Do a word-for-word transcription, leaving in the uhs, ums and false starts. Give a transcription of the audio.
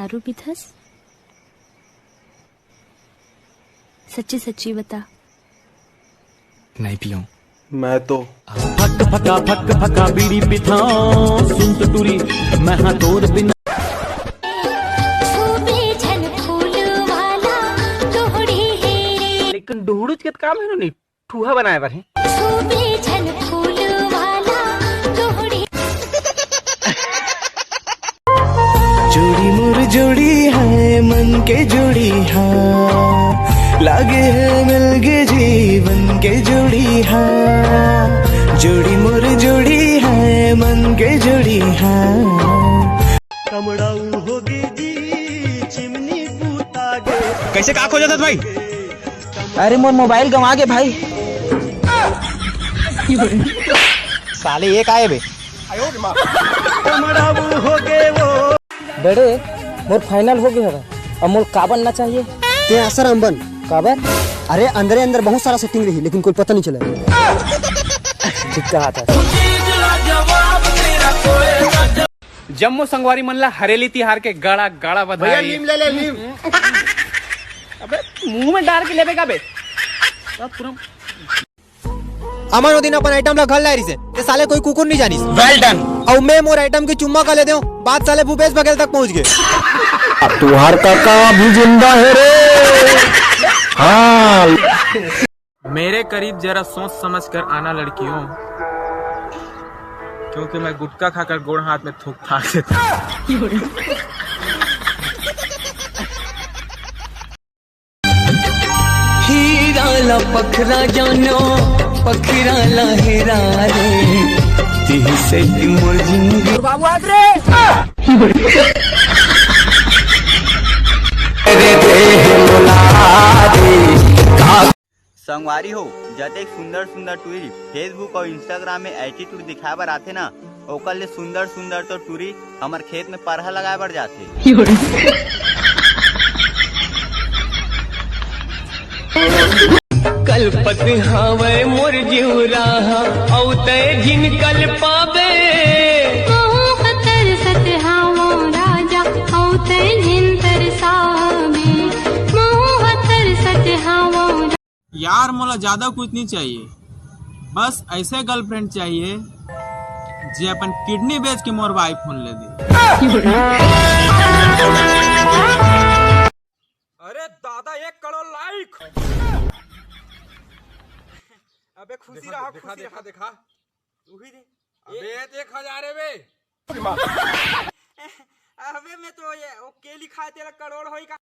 दारू पीथस? सच्ची सच्ची बता। नहीं पियो। मैं तो फक फका फक फका बीड़ी पिथाओ, सुन तो टूरी, मैं हाँ तोर बिना। लेकिन डुहड़ुच के काम है नी, ठूहा बनाए बर है। जोड़ी मोर जोड़ी है मन के जोड़ी, हाँ लागे है मिल गे जीवन के जोड़ी, हाँ जोड़ी मोर जोड़ी है मन के जोड़ी, हाँ। कमड़ाऊ होगे जी, चिमनी पूता गे। कैसे का खोजत हस भाई? अरे मोर मोबाइल गंवा गे भाई। साले ये का हे बे? कमड़ाऊ होगे वो। बेटे, मोर final होगे हवय। अब मोर का बनना चाहिए? तें आसाराम बन। काबर? अरे अंदरे अंदर बहुत सारा setting रही, लेकिन कोई पता नहीं चला। ठीक कहा था। जम्मो संगवारी मन ला हरेली तिहार के गाड़ा गाड़ा बधाई। भैया, नीम ले ले, नीम। अबे, मुंह में डाल के लेबे का बे? अब पूरा अमन ओ दिन अपन item ला घर लाए रिसे, ते साले कोई कुकुर नहीं जानिस। Well done। अउ मैं मोर item के चुम्मा का ले देव, बात साले भूपेश बघेल तक पहुंच गे। तुहार काका अभी जिंदा है रे। हाँ। मेरे करीब जरा सोच समझ कर आना लड़कियों, क्योंकि मैं गुटखा खाकर गोड़ हाथ में थूक थाक देता हूँ। हीरा ला पखरा जानो, पखरा ला हेरा रे, तिही से मोर जिंदगी। बाबू आ रे। संगवारी हो, जतेक सुंदर सुंदर टूरी Facebook अउ Instagram में attitude दिखाए बर आथे ना, ओकर ले सुंदर सुंदर तो टूरी हमर खेत में परहा लगाए बर जाथे। कलपत हावय मोर जीव राहा, अउ तै जिन कल पाबे। महूँ ह तरसत हावों राजा, अउ तै जिन तरसाबे। महूँ ह तरसत हावों। यार, मोला ज्यादा कुछ नहीं चाहिए, बस ऐसे girlfriend चाहिए जे अपन kidney बेच के मोर wife होन ले दे। अरे दादा, एक करोड़ like। अबे खुशी रहा, खुशी रहा। देखा। उही दे। अबे एक हजार है बे। अबे मैं तो ये ओ केली खाए तेरा करोड़ होई का।